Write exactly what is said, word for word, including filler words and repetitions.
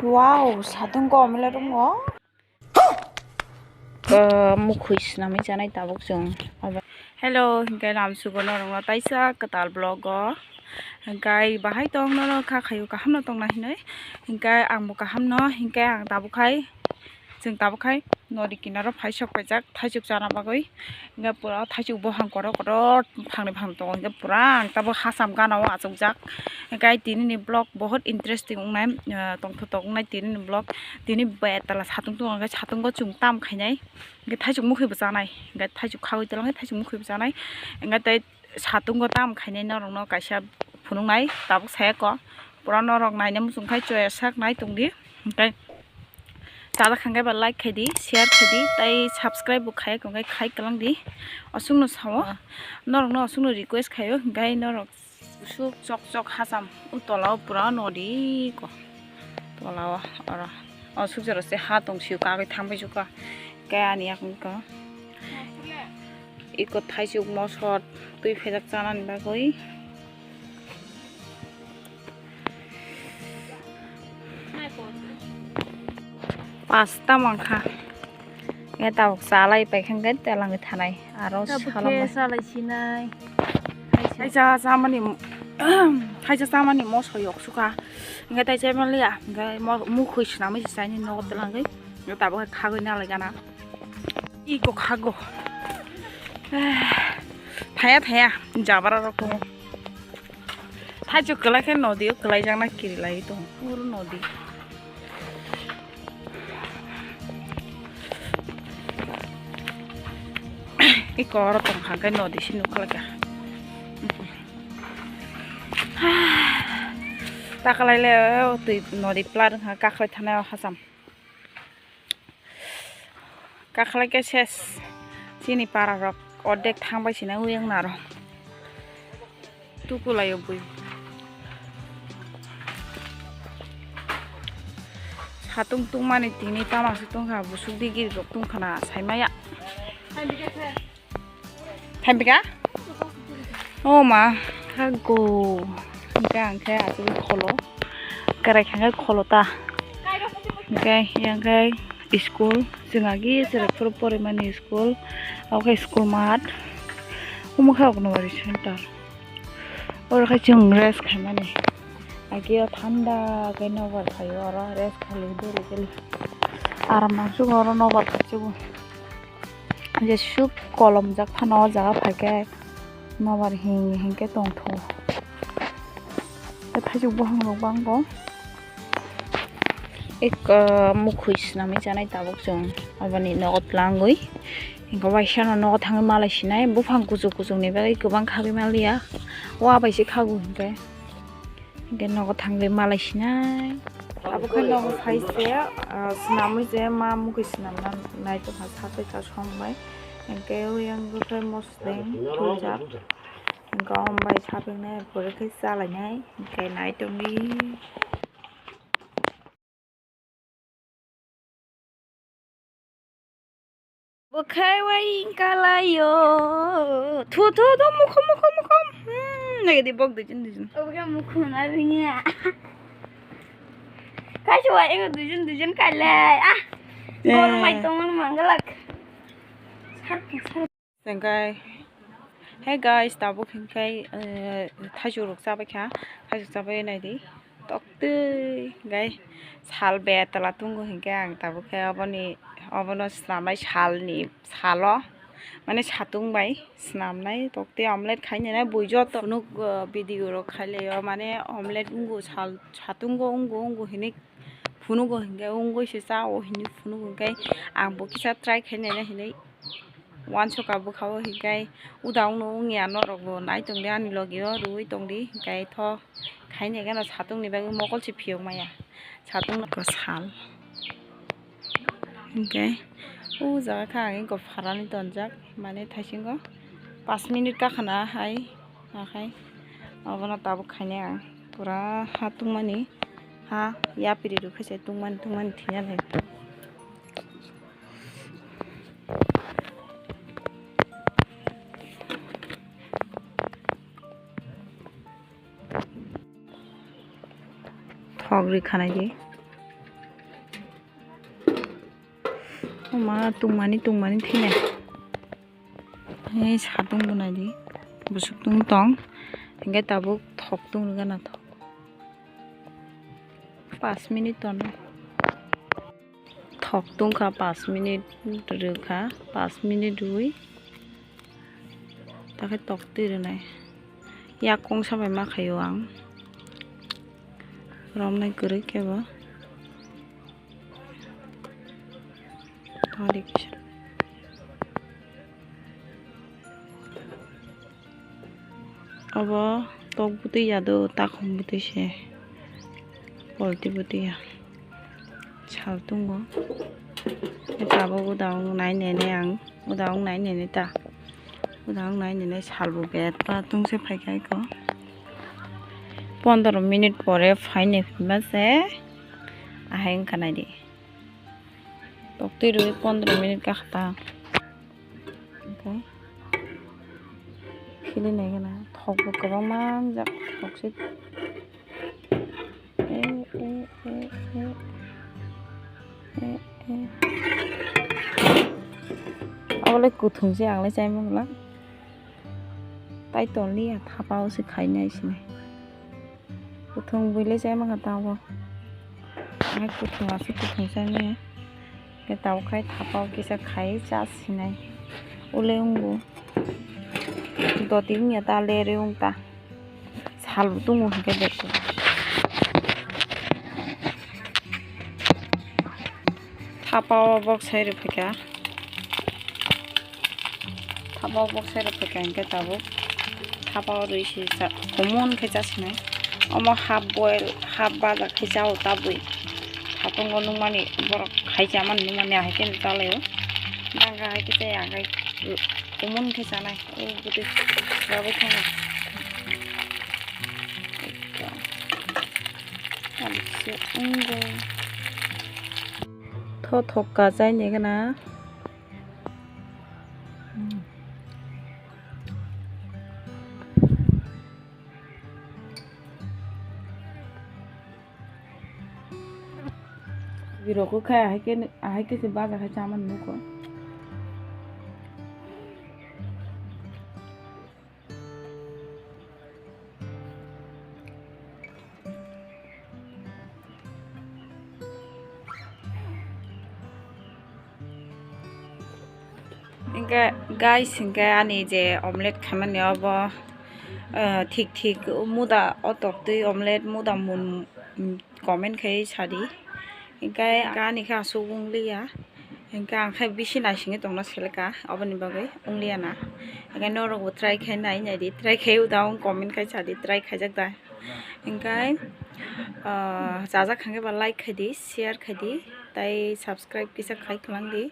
Wow, satung gom le tongo. Ko mukhui swnamwi chanai tabuk chwng. Hello, hinkhe lamsugo norokno taisa kwtal vlog o. Hinkhe bahai tong norok kha khaio kaham no tongna hinwi. Hinkhe ang bo kaham no, hinkhe ang tabuk khai, chwng tabuk khai nodi kinaro phai sok paijak thaichuk chana bagwi. Hinkhe pura thaichuk bophang kotor kotor phangni phang tongo, hinkhe pura ang tabuk hacham gana o achukjak. Hinkhe tini ni vlog bohot interesting wngnai, ah, tongthotok wngnai tini ni vlog. Tini betala satung tongo, hinkhe satungo chwng tam khainai, hinkhe thaichuk mukhui bo chanai, hinkhe thaichuk khagwi twlang khe thaichuk mukhui bo chanai, hinkhe tei satungo tam khainai norokno kaisa phunuknai tabuk saya kho. Pura norok naina muchung khai choya sak nai tongdi, hinkhe. Chala khangkhe ba like khaidi, share khaidi, tei subscribe bo khai, hwnkhe khai kwlangdi. Aswkno sao, norokno aswkno request khaio, hwnkhe norok usuk chok chok hacham, o tola o pura nodi ko. Tola o, oro. O sukjaro se ha tong sio, kagwi thang bai sukha. Khe ani yakung ko. Iko thaisuk mosot twi phejak chanani bagwi. Pasta mankha. Nge tabuk chalai paikha, nge telangwi thanai. Aro tabuk salama. Khe salai sinai. Thaisa chamani, thaisa chamani moso yok sukha. Nge tai chai manliya. Nge mo-, mukhui swnamwi se chaini nogo telangwi. Nge tabuk khe khagwi nalai gana. Iko khago. Thaya thaya jabra rok tongo. Thaichuk kwlai khe nodi o kwlaijakna kirilaiwi tongo. Oro nodi. Iko oro tongkha khe nodi se nukha kha. Takalai le o twi nodi pla wngkha kakhlai thanai o hacham. Kakhlai khe ses chini para rok ordek thang bai sina uyang naro. Tukulaio bui. Satung tungmani tini tama se tungkha, busuk digi rok tungkhana saimaya. Thampika? O ma, khago. Hingke ang khe achugwi kholo. Kerai kha khe kholo ta. Hingke yang khe school. Chwng agi chwrai phuru porimani school. Abo khe school mat. Omo khe Anganwadi center. Oro khe chwng rest khaimani. Agi o thanda khe nobar khaio oro rest khali dori khe. Aram nangsugo oro nobar khaisugo. Jesuk kolomjak phano o jaga phaikhe nobar hing hing khe tongthogo. Tei thaichuk buphang rok bangbo. Ek, ah, mukhui swnamwi chanai tabuk chwng aboni nogo tlangwi. Hinkhe waisa no nogo thangwi malai sinai buphang kuchuk kuchuk ni bagwi kwbang khagwi manliya. Wa bai se khago hinkhe. Hingke nogo thangwi malai sinai. Abo khe nogo phai se, ah, swnamwi je ma mukhui swnamna nai tongkha sapai ta som bai. Hingke o yang khe mosleng thujak. Hingke om bai sapingnai, pore khe chalainai. Hingke nai tongdi. Bwkhai wai wngkalaio. Thu, thu, thu, mukhum, mukhum, mukhum. Hmm, nagadi bok duijon, duijon. Obo khe mukhum na ringya. Kaisa wai ego duijon, duijon kailai. Ah, eh. Gormai tongmani mangalak. Sar, sar. Hingke, hey guys, tabuk hingke, eh, thaichuk rok chabai kha, thaichuk chabai naidi, toktwi hingke sal betala tongo hingke ang tabuk khe oboni, obono swnamnai salni salo, mane satung bai swnamnai toktwi omelette khainai bui joto phunuk, eh, video rok khailaio mane omelette wngo sal satungo wngo wngo hinui phunugo hingke wngoi se cha o hinui phunugo hingke ang bo kisa try khainai hinui. Uansukha bwkha-o hinkhe uda wngno wngya norokbo nai tongdi ani logi-o rwui tongdi hinkhe tho khaina kheno satung ni bagwi mokol se phiyok maya satung sal hinkhe o jaga khe ang eko pharani tonjak mane thaisingo pas minute kakhna hai hakhai obono tabuk khainai ang pura ha tungmani ha yapri rwkhe se tungmani tungmani thwiya lai. Thok ri khanai di. Ma tungmani tungmani thina. Hei satung bo naidi. Busuk tung tong. Hingke tabuk thok tung rwgana thok. Pas minute tono. Thok tungkha pas minute rwkha. Pas minute rwi. Takhe tok twi rwnai. Yak kongsa bai ma khaio ang. Romnai kwrwi kebo. Tali kisa. Obo tok bwtwi ya do, takhum bwtwi se. Polti bwtwi ya. Sal tongo. Tabuk uda wng nai nene ang. Uda wng nai nene ta. Uda wng nai nene salbo bet pa tungse phaikha eko. Pondro minute pore phaini phima se. Ahai wngkha naidi. Toktwi rwi pondro minute kakha ta. Oke. Khili nai gana. Thokbo kwbangma wngjak. Thokse. Eh, eh, eh, eh. Eh, eh. Abo le kuthung se, ang le chai mangla. Tai ton liya, thapa o se khai nai sini. Kuthung bui le chai mangla ta abo. Ang kuthung aswk kuthung chai maya. Khe tabuk khai thapa o kisa khai cha sinai. Ule wngbo. Doti wngya ta, lerwi wng ta. Sal bo tongo hwnkhe beko. Thapa o bok sai rwphaikha. Thapa o bok sai rwphaikha hwnkhe tabuk. Thapa o rwi se cha, common khe cha sinai. Omo half boil, half baja khe cha o tabwi. Hatongo nukmani borok khai chamani nukmani ahai khe cha lai o. Nang kha hai khe cha ya, hwnkhe common khe chanai. O bwtwi rabai thangna. Tho thok ka chai ni gana. Birok khe ahai khe, ahai khe se baja khai chamani nukho. Hingke guys, hingke ani je omelette khaimani obo, ah, thik thik muda o toktwi omelette muda mun, mm, comment khai sadi. Hingke ani khe aswk wng liya. Hingke ang khe bisi naisingwi tongna seleka, oboni bagwi wng liya na. Hingke norokbo try khai nai, nai di, try khai uda wng comment khai sadi, try khaijak da. Hingke, ah, chajak hingke ba like khai di, share khai di, tai subscribe kisa khai khwlang di.